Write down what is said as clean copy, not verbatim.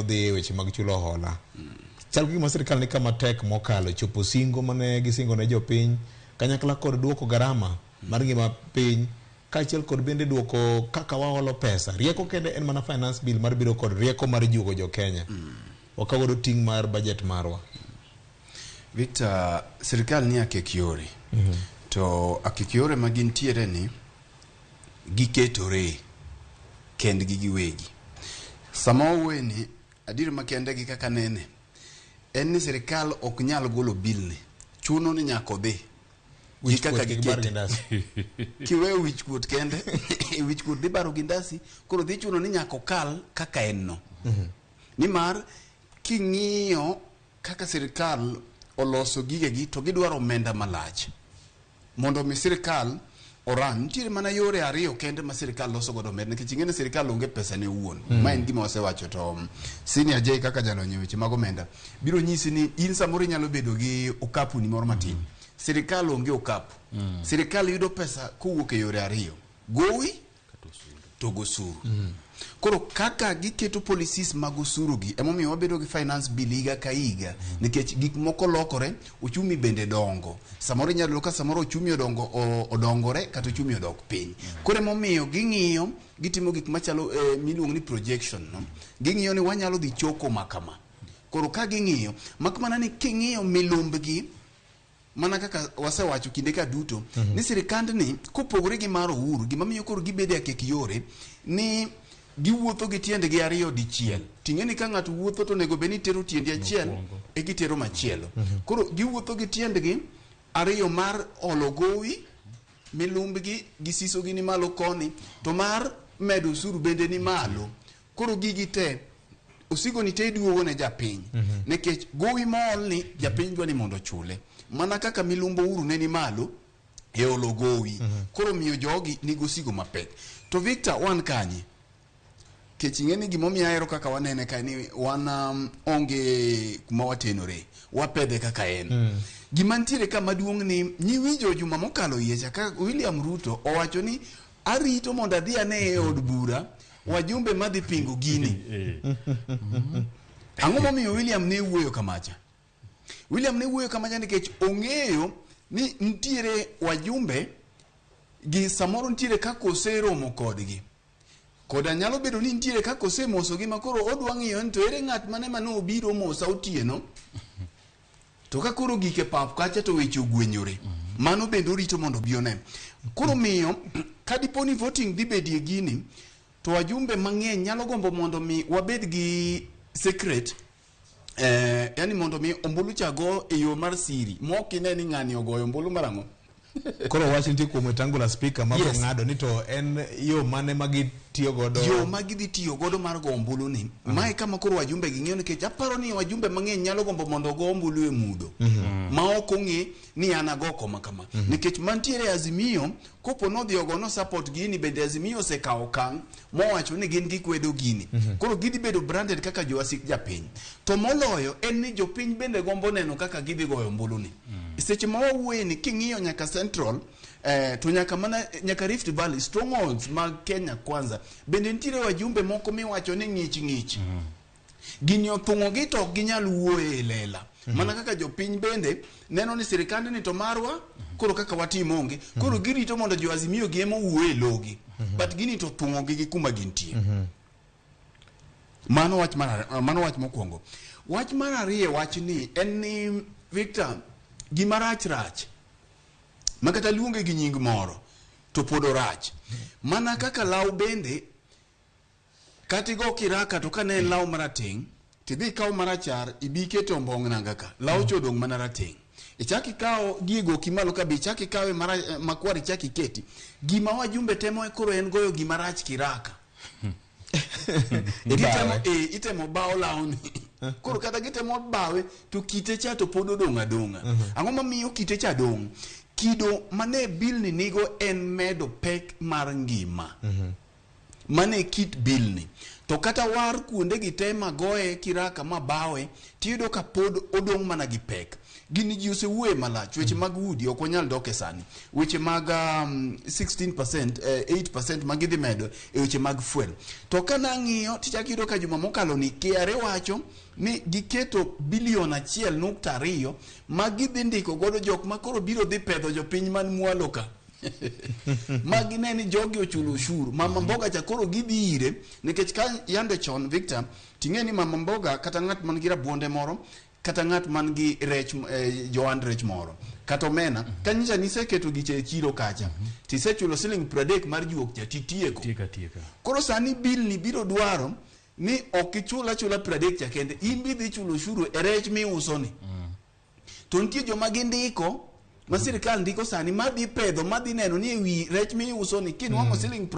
odhi e weche mag chulo hola. Chal ka gima sirkal ni kama tek mokalo chopo singo mane gisingo ne jopiny kanyakla kod duoko garama mar ngima piny kaachiel kod bende duoko kaka waholo pesa. Rieko kende en mana finance bill mar biro kod rieko mar juogo jo Kenya. Wakaw godo ting' mar budget marwa. Victor, sirkal ni akek yore. To akek yore ma gintiere ni giketore kendgi giwegi. Sama wawuoye ni, adier makende gi kaka nene, en ni sirkal ok nyal golo bill ni. Chuno ni nyaka odhi. Gi Wich kaka kuot kik bar gi gikete. ndasi. Kiweyo wich kuot kende, wich kuot dhi baro gi ndasi, koro dhi chuno ni nyaka okal kaka en no. Nimar king'iyo kaka sirkal oloso gigegi to gidwaro omenda malach. Mondo mi sirkal oran, nitiere mana yore ariyo kende ma sirkal loso godo omenda nikech ing'e ni sirkal onge pesa ne owuon. Ma en gima wasewacho to Senior J kaka jalony e weche mag omenda biro nyisi ni in samoro inyalo bedo gi okapu ni moro matin. Sirkal onge okapu. Sirkal yudo pesa kowuok e yore ariyo. Gowi to gosuru. Koro kaka giketo policies mag osuru gi emomiyo wabedo gi finance bill higa ka higa nikech gik moko lokore, uchumi bende dongo. Samoro inyalo yudo ka samoro uchumi odongo odongore kata uchumi odok piny. Koro emomiyo ging'iyo gitimo gik machalo miluongo ni projection no. Ging'iyo ni wanyalo dhi choko ma kama. Koro ka ging'iyo, mak mana ni king'iyo milumbgi mana kaka wasewacho kinde ka duto ni sirikandni kopogore gi mar Uhuru gima miyo koro gibedo e akek yore ni giwuotho gi tiendgi ariyo dichiel ting'e ni ka ng'ato wuotho to onego bed ni tero tiendi achiel e gitero machielo koro giwuotho gi tiendgi ariyo mar olo gowi milumbgi gi sisogi ni malo koni to mar medo osuru bende ni malo koro gigi te osigo ni te iduogo ne japiny nikech gowi mool ni japiny dwa ni mondo ochule mana kaka milumbo Uhuru ne ni malo e olo gowi koro miyo jogi nigi osigo mapek to Victor wan kanye kech ing'e ni gimomiyo ahero kaka wanene ka ni wan onge kuma watenore wapedhe kaka en gima nitiere ka maduong' ni nyiwinjo juma mokalo iye cha ka William Ruto owacho ni arito mondo adhi ane e od bura wajumbe madhi pingo gini ang'o momiyo William ne wuoyo kamacha William ne wuoyo kamacha nikech ong'eyo ni nitiere wajumbe gi samoro nitiere kaka oseromo kodgi koda nyalo bedo ni nitiere kaka osemosogi ma koro odwa ng'iyo ni to ere ng'at mane mane obiro mosa otieno to ka koro gik e pap kacha to weche ogwenyore mano bende orito mondo obi one koro miyo ka dipo ni voting dhi bedie gini to wajumbe mang'eny nyalo gombo mondo mi wabed gi secret yani mondo mi ombulu cha go e yo mar siri mok ine ni ng'ani ogoyo ombulu mar ang'o Koro wach nitie kuom Wetangula speaker ma Yes. ng'ado ni to en yo mane ma gitiyo godo yo ma gidhi tiyo godo mar go ombulu ni mae kama koro wajumbe gi ng'iyo nikech aparo ni wajumbe mang'eny nyalo gombo mondo ogo ombulu e mudho ma ok ong'e ni an ago koma kama nikech mantiere e Azimio kopo nodhi ogo no support gini bende Azimio osekawo okang' mowacho ni gin gikwedo gini koro gidhi bedo branded kaka jowasik japiny to moloyo en ni jopiny bende gombo neno kaka gidhi goyo ombulu ni seche ma wawuoye ni king'iyo nyaka Central to nyaka mana nyaka Rift Valley strongholds mag Kenya Kwanza bende nitiere wajumbe moko miwacho ni ng'ich ng'ich gini othung'ogi to ok ginyal wuoye e lela mana kaka jopiny bende neno ni sirikand ni to marwa koro kaka watim onge koro girito mondo jo Azimio gi ema owuoye e logi but gini to thung'ogi gi kuma gintie mano wach mar mano wach mokwongo wach mar ariyo wach ni en ni Victor gima rach rach ma kata luonge gi nying moro to pod orach mana kaka law bende kata igo kiraka to kane en law marateng' tidhi ikaw marachar ibi iketo ombong' nanga ka law cha odong' mana rateng' ichak ikaw gi e goki malo ka be ichak ikawe makwar ichak iketi gima wajumbe temo koro en goyo gima rach kiraka Gitemo, itemo bawo lawni koro kata gitemo bawe to kite cha to pod odong' adong'a ang'o mamiyo kite cha dong' kido mane bill ni nigo en medo pek mar ngima mane kit bill ni To kata war kuonde gi te magoye kiraka mabawe, tiyudo ka pod odong' mana gi pek. Gini ji osewuoye malach, weche mag udi ok wanyal dok e sani. Weche mag 16%, 8% ma gidhi medo e weche mag fuel. To ka nang'iyo tichak iyudo ka juma mokalo ni KRA wacho ni giketo bilion 1.2 ma gidhi ndiko godo jok ma koro biro dhi pedho jopiny man mwalo ka. Ma gine ni jogi ochulo ushuru. Mama mboga cha koro gidhi ire nikech ka yande chon Victor ting'e ni mama mboga kata ng'at man gi rabuonde moro kata ng'at man gi rech johand rech moro kata omena ka nyicha niseketo giche e chiro kacha tisechulo siling 30 mar juok cha titieko. Tieka tieka. Koro sani bill ni biro dwaro ni ok ichul achula 30 cha kende, in bi dhi chulo ushuru e rech miuso ni. To nitie joma gindiko ma sirikal ndiko sani madhi pedho madhi neno ni ewi rech miuso ni kinwang'o siling